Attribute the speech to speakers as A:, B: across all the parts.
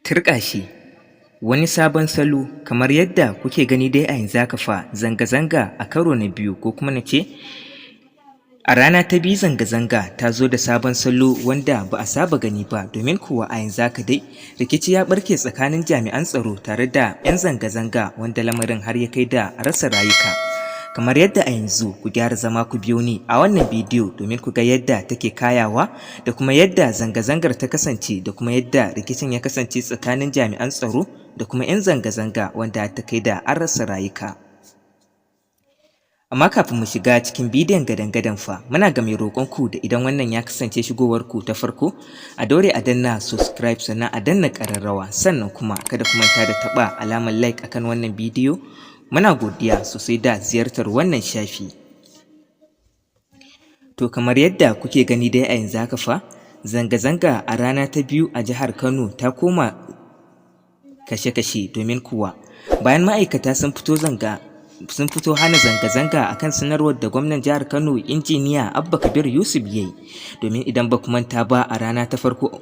A: Turƙashi! Wani sabon salo. Kamar yadda kuke gani dai, a yanzu haka fa zanga-zanga a karo na biyu, ko kuma na ce a rana ta biyu, zanga-zanga ta zo da sabon salo wanda ba a saba gani ba, domin kuwa a yanzu haka dai rikici ya ɓarke tsakanin jami'an tsaro tare da 'yan zanga-zanga, wanda lamarin har ya kai da rasa rayuka. Kamar yadda a yanzu, ku gyara zama ku biyo ni a wannan bidiyo domin ku ga yadda take kayawa da kuma yadda zanga-zangar ta kasance da kuma yadda rikicin ya kasance tsakanin jami'an tsaro da kuma 'yan zanga-zanga, wanda ta kai da an rasa rayuka. Amma kafin mu shiga cikin bidiyon gadan-gadan fa, muna ga mai roƙon ku da idan wannan ya kasance shigowar ku ta farko, a daure a danna subscribe, sannan a danna ƙararrawa, sannan kuma kada ku manta da taɓa alamar like akan wannan bidiyo. Muna godiya sosai da ziyartar wannan shafi. To, kamar yadda kuke gani dai, a yanzu haka fa zanga-zanga a rana ta biyu a jihar Kano ta koma kashe-kashe, domin kuwa bayan ma'aikata sun fito hana zanga-zanga akan sanarwar da gwamnan jihar Kano, Injiniya Abba Kabir Yusuf, ya yi. Domin idan ba ku manta ba, a rana ta farko,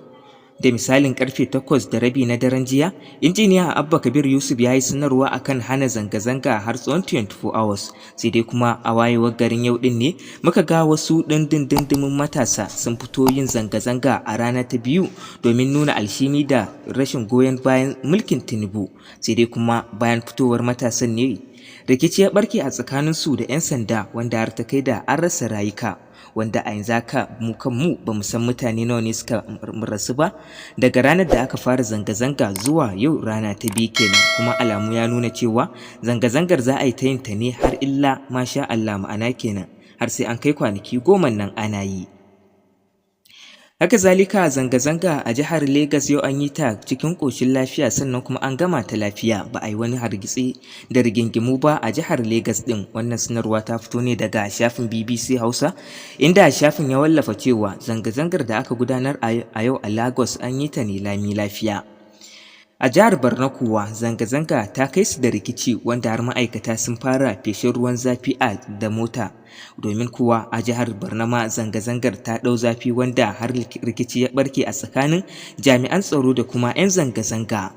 A: da misalin karfe 8:30 na daren jiya, Injiniya Abba Kabir Yusuf ya yi sanarwa akan hana zanga-zanga har tsawon 24 hours. Sai dai kuma a wayewar garin yau din ne muka ga wasu ɗindin dindimin matasa sun fito yin zanga-zanga a rana ta biyu domin nuna alhini da rashin goyon bayan mulkin Tinubu. Sai dai kuma bayan fitowar matasan ne rikici ya barke a tsakaninsu da 'yan sanda, wanda har ta kai da an rasa rayuka, wanda a yanzu haka mu kanmu ba mu san mutane nawa ne suka rasu ba daga ranar da aka fara zanga-zanga zuwa yau, rana ta biyu kenan. Kuma alamu ya nuna cewa zanga-zangar za a yi ta yin ta ne har illa masha Allah, ma'ana kenan har sai an kai kwanaki 10 nan ana yi. Haka zalika, zanga-zanga a jihar Legas yau an yi ta cikin ƙoshin lafiya, sannan kuma an gama ta lafiya, ba a yi wani hargitsi da rigingimu ba a jihar Legas ɗin. Wannan sanarwa ta fito ne daga shafin BBC Hausa, inda shafin ya wallafa cewa zanga-zangar da aka gudanar a yau a Lagos an yi ta ne lami lafiya. A jihar Borno kuwa, zanga-zanga ta kai su da rikici, wanda har ma'aikata sun fara feshin ruwan zafi a da mota. Domin kuwa a jihar Borno ma zanga-zangar ta ɗau zafi, wanda har rikici ya ɓarke a tsakanin jami'an tsaro da kuma 'yan zanga-zanga.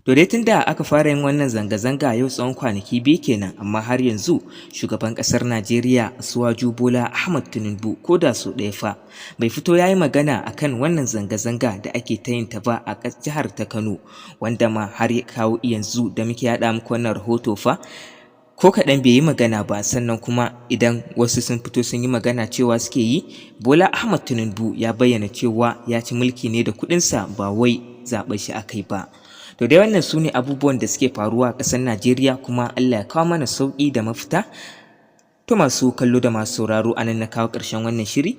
A: To dai, tun da aka fara yin wannan zanga-zanga yau tsawon kwanaki 2 kenan, amma har yanzu shugaban ƙasar Najeriya, Asiwaju Bola Ahmad Tinubu, ko da sau ɗaya fa bai fito ya yi magana akan wannan zanga-zanga da ake ta yin ta ba a jihar ta Kano, wanda ma har ya kawo yanzu da muke yaɗa muku wannan rahoto fa, ko kaɗan bai yi magana ba. Sannan kuma idan wasu sun fito sun yi magana, cewa suke yi Bola Ahmad Tinubu ya bayyana cewa ya ci mulki ne da kuɗinsa, ba wai zaɓen shi aka yi ba. To dai, wannan su ne abubuwan da suke faruwa a ƙasar Najeriya, kuma Allah ya kawo mana sauƙi da mafita. To, masu kallo da masu sauraro, anan na kawo ƙarshen wannan shiri.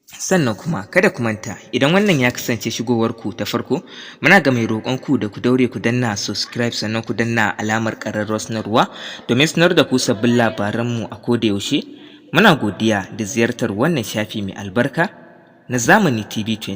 A: Sannan kuma kada ku manta, idan wannan ya kasance shigowar ku ta farko, muna ga mai roƙon ku da ku daure ku danna subscribe, sannan ku danna alamar ƙararrawar sanarwa domin sanar da ku sabbin labaranmu a koda yaushe. Muna godiya da ziyartar wannan shafi mai albarka na Zamani TV 24.